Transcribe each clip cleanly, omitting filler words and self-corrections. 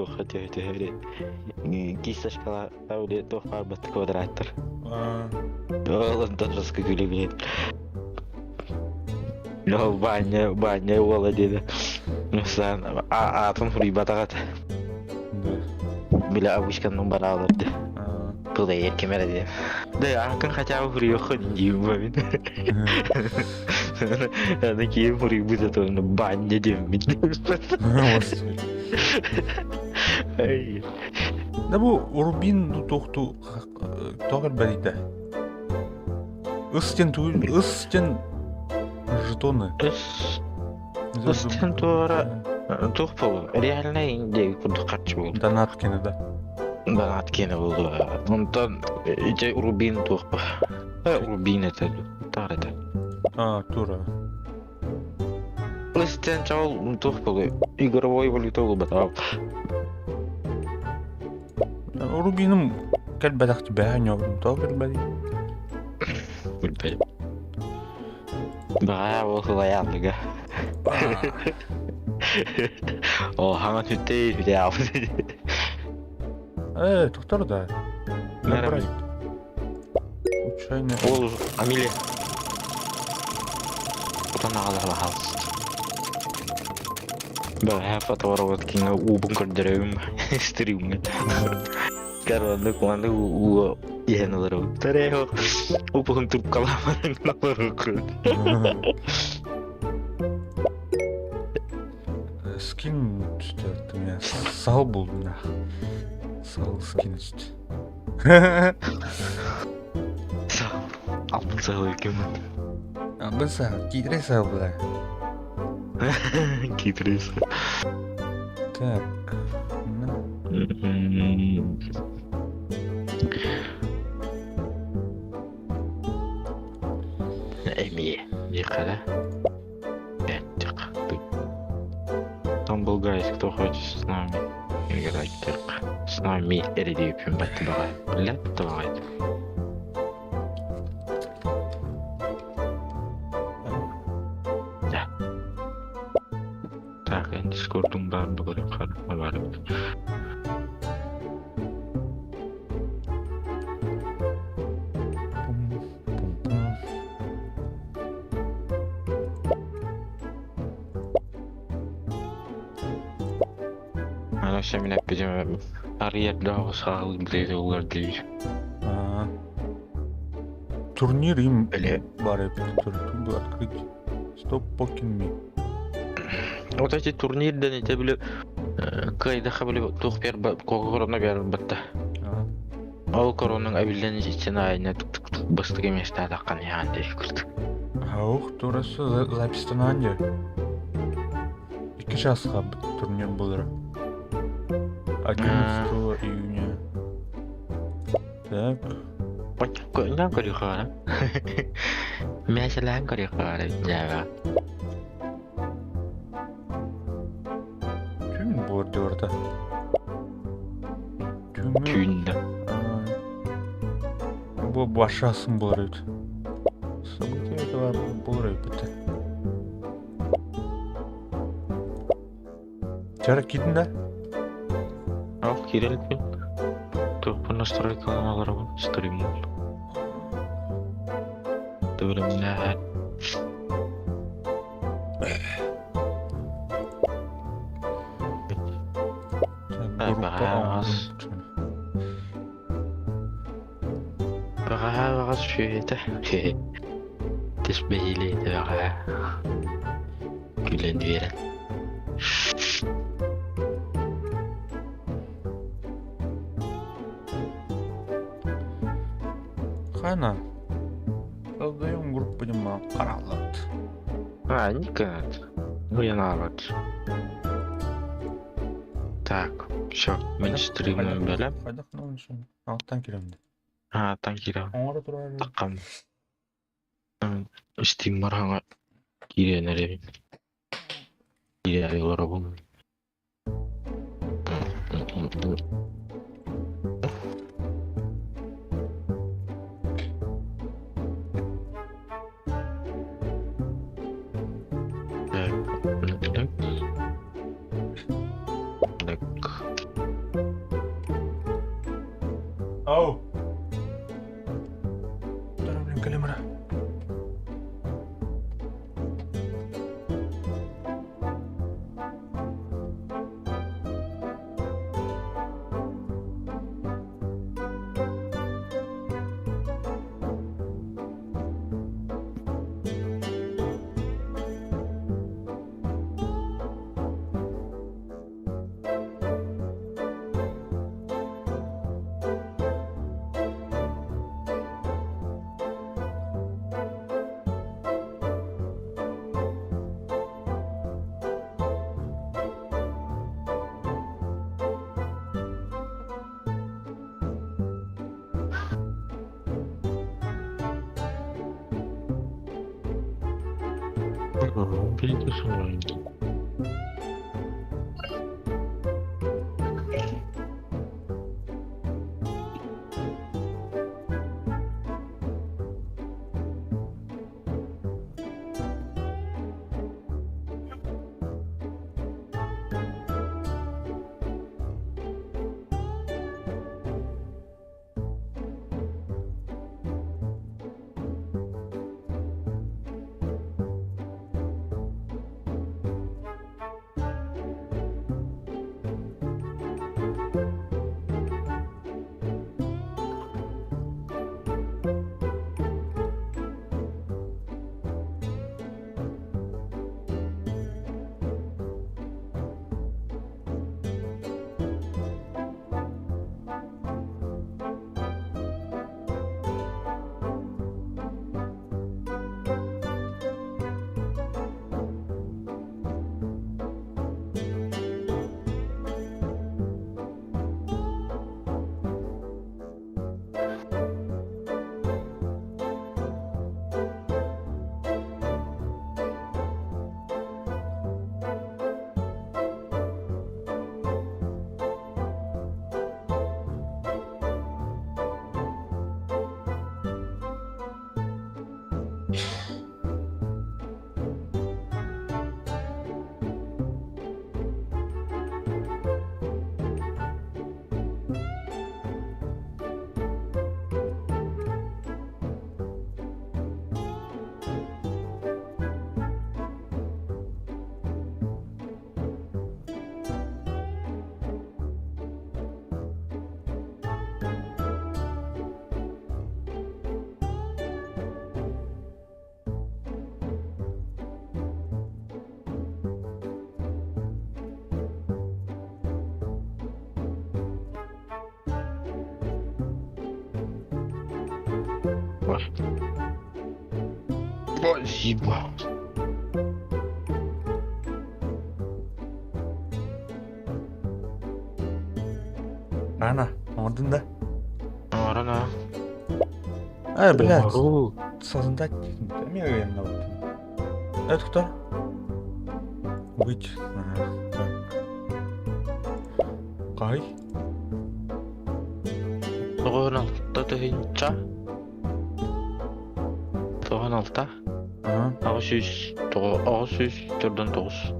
Туохха төһө төһө кисточкалаах туох баар квадраттар. Ол онтон жестко күлэ Ну, Ваня, Ваня уола диэни. Сан аатын суруйбатах этэ. Бile авычканның барааларды. Плеер ким эрэ диэн. Да аакын хотя бы суруйуоххун диибин мин. Аны киһи суруйбут это баня диэммин. Да бу Рубин туохту тоҕо элбэрийдэ? Ыс диэн тугуй? Ыс диэн жетоны. Ыс Ыс диэн туора туох буолуо? Реальный диэки курдук харчы буолуо. Донат кини да. Донат кини буолуо. Онтон ити Рубин туох ба? Рубин это таар это. А, тура. Ыс диэн чаҕыл туох буолуо? Игровой валюта буолбатаҕа. Рубиным кэлбэтэх бэһэ ньоҕум тоҕо кэлбэтий? Билбэтим. Баҕа ол сылайааллыга. О, хаҥа сүттэ бүтэ аабыт. Э, тохтор да. Набрать. Учайный. Ол Амилия. Утан аҕалар баһаалыст. Бэҕэһээ фоторобот кино уубун көрдөрөбүм стримҥэ. Короннык маннык уу иһэн олоробут. Тареho упуһун трубкаламанан олоруккун. Скин что-то у меня сал был нах. Сал скин Алтын сал екенмін. Алтын сал, китрей сал бля. Китрей сал. Так. Эмиэ, дихара. Там был гайс, кто хочет с нами играть, с нами эридииппин баттыбаҕай. Билэттибаҕай. Да. Так, эн дискордуҥ баар буолар бар. Аны өссө мин эппитим арыйардаах саалык билиэти улар диир. Турнир им Били бар эбит. Турнир открыть. Стоп покин ми. Вот эти турнирдан ите били кыайдаха били туох бер корона бер батта. Ол коронун эбиллен ичен айна тук бастык эместаа таххан яан дей курдук. Аух, турасы запистанан де. 2 часқа турнир болар. 11 июня. Так. Көҥнөн көрүөхөөрө. Мээсэлээн көрүөхөөрө дьээбэ. Түүн буолар диорда. Түүҥҥү Түүн да. Бу башасын буолар эбит. Событие этого буолар эбит. Чара киирдин да? Ох, киирэлиппин. Туохпун настройкалаан олоробун, стриммун. Төбөлөмнөөх. Группа Бэҕэһээ баҕас үчүгэй Тис бэһиилэйдэ бэҕэһээ. Күлэн үөрэн. Хана. Создаем группу нема каралат. А, никак. Ну я наоборот. Так, все, мен стримим бэлэм. Хайдах науншын. Алтан киремди. А, тан киирэн. Оҥоро турар. Таккам. Стриммар хаҥа киирэн эрэбин. Киирээри олоробун. Так, так. Так. Ау! Блин, калимара. Спасибо. Рано, оҥордун да? Рано. Э, блядь, создать эмиэ ыйаннабыт. Это кто? Быть. Ага, так. Кай? 96 тыһыынча 96 800 849.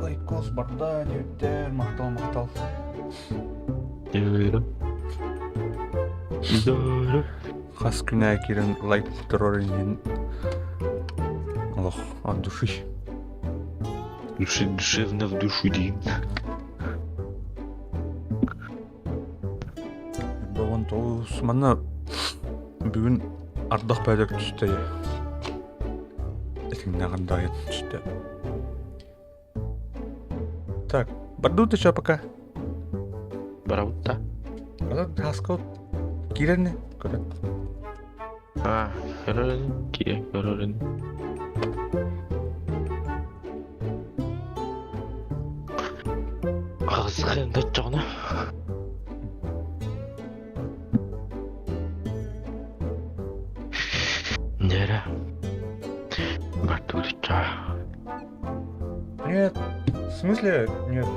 Лайкос барда диэбиттэр, махтал, махтал. Хас күнэ киирэн лайк турар иһин олох от души. Души, душевно в душу диин. Богон тоҕус манна бүгүн ардах бөдөк түстэ. Этиҥнэҕин дайын түстэ. Так, бардут еще пока. Барабытта. Ата хаска киирэн көрөн. А, көрөрүн, киирэн көрөрүн. Аҕыс доччоҕуна. Нера. Бартулича. Нет. В смысле? Нет.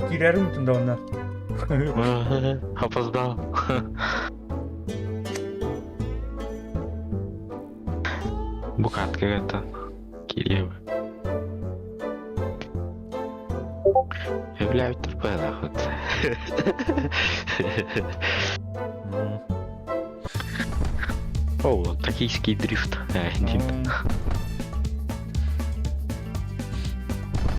Киирэрим тында онно. Опоздал. Бу каткага кириэб. Эбилээбиттэр быһалаахыт. О, токийский дрифт.